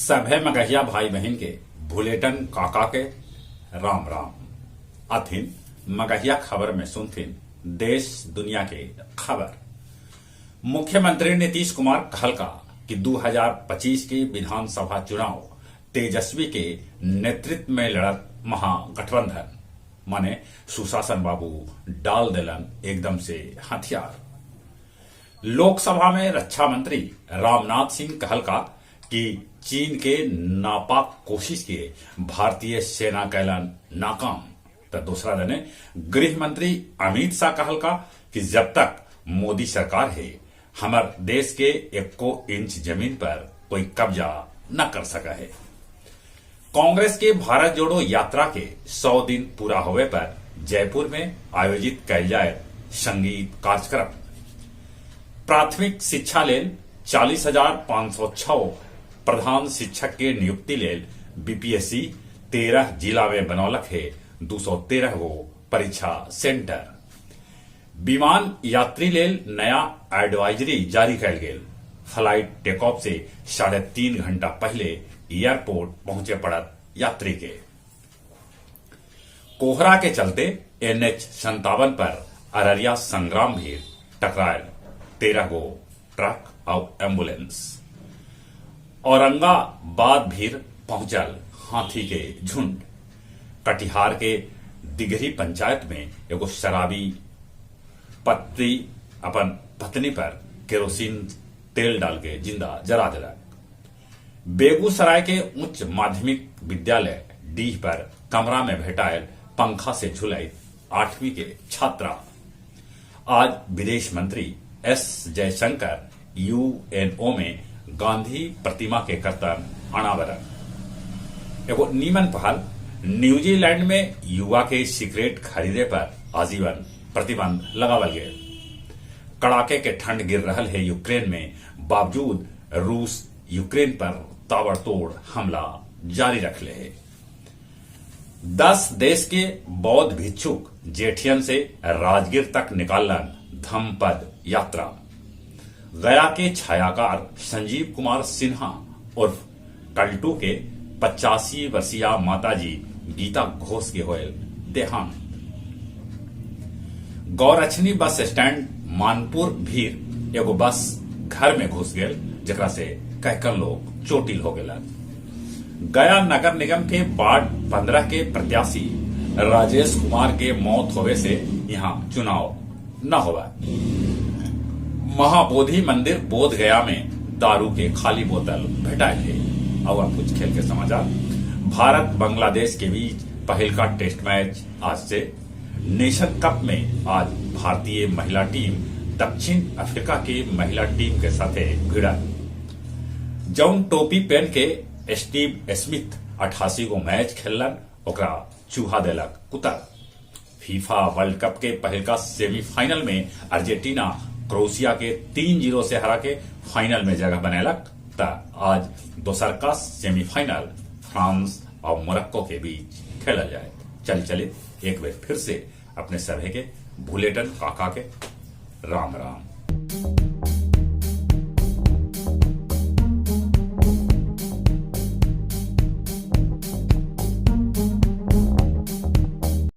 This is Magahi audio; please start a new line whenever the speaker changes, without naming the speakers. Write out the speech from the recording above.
सभे मगहिया भाई बहिन के भुलेटन काका के राम राम। अथिन मगहिया खबर में सुनथिन देश दुनिया के खबर। मुख्यमंत्री नीतीश कुमार कहलका कि 2025 के विधानसभा चुनाव तेजस्वी के नेतृत्व में लड़त महागठबंधन। माने सुशासन बाबू डाल देलन एकदम से हथियार। लोकसभा में रक्षा मंत्री रामनाथ सिंह कहलका कि चीन के नापाक कोशिश के भारतीय सेना कैलन नाकाम। त दूसरा दने गृह मंत्री अमित शाह कहलका कि जब तक मोदी सरकार है हमर देश के एको इंच जमीन पर कोई कब्जा न कर सका है। कांग्रेस के भारत जोड़ो यात्रा के 100 दिन पूरा होवे पर जयपुर में आयोजित कैल जाए संगीत कार्यक्रम। प्राथमिक शिक्षा लेल 40,506 प्रधान शिक्षक के नियुक्ति लेल बीपीएससी 13 जिला में बनौलक है 213 गो परीक्षा सेंटर। विमान यात्री लेल नया एडवाइजरी जारी कैल गेल। फ्लाइट टेकऑफ से 3.5 घंटा पहले एयरपोर्ट पहुंचे पड़त यात्री के। कोहरा के चलते NH 57 पर अररिया संग्राम भीड़ टकरायल 13 गो ट्रक और एम्बुलेंस। औरंगाबाद भीड़ पहुंचल हाथी के झुंड। कटिहार के दिघरी पंचायत में एगो शराबी पति अपन पत्नी पर केरोसिन तेल डाल के जिंदा जरा दिलक। बेगूसराय के उच्च माध्यमिक विद्यालय डीह पर कमरा में भेटायल पंखा से झुलैत 8वीं के छात्रा। आज विदेश मंत्री एस जयशंकर यूएनओ में गांधी प्रतिमा के करतन अनावरण। एगो नीमन पहल, न्यूजीलैंड में युवा के सिगरेट खरीदे पर आजीवन प्रतिबंध लगावल गए। कड़ाके के ठंड गिर रहल है यूक्रेन में, बावजूद रूस यूक्रेन पर ताबड़तोड़ हमला जारी रखले है। 10 देश के बौद्ध भिक्षुक जेठियन से राजगीर तक निकालन धम्मपद यात्रा। गया के छायाकार संजीव कुमार सिन्हा उर्फ कल्टू के 85 वर्षीय माताजी गीता घोष के होयल देहांत। गौरक्षणी बस स्टैंड मानपुर भीड़ एगो बस घर में घुस गेल, जेकरा से कहकन लोग चोटिल हो गेलन। गया नगर निगम के वार्ड 15 के प्रत्याशी राजेश कुमार के मौत होवे से यहाँ चुनाव न होवा। महाबोधि मंदिर बोध गया में दारू के खाली बोतल भेटाए थे। और अब कुछ खेल के समाचार। भारत बांग्लादेश के बीच पहलका टेस्ट मैच आज से। नेशन कप में आज भारतीय महिला टीम दक्षिण अफ्रीका की महिला टीम के साथे भिड़ा। जौन टोपी पहन के स्टीव स्मिथ 88 गो मैच खेलन ओकरा चूहा देलक कुतर। फीफा वर्ल्ड कप के पहलका सेमीफाइनल में अर्जेंटीना क्रोएशिया के 3-0 से हरा के फाइनल में जगह बनेलक। त आज दोसर का सेमीफाइनल फ्रांस और मोरक्को के बीच खेला जाए। चल चले एक बार फिर से अपने सभे के भुलेटन काका के राम राम।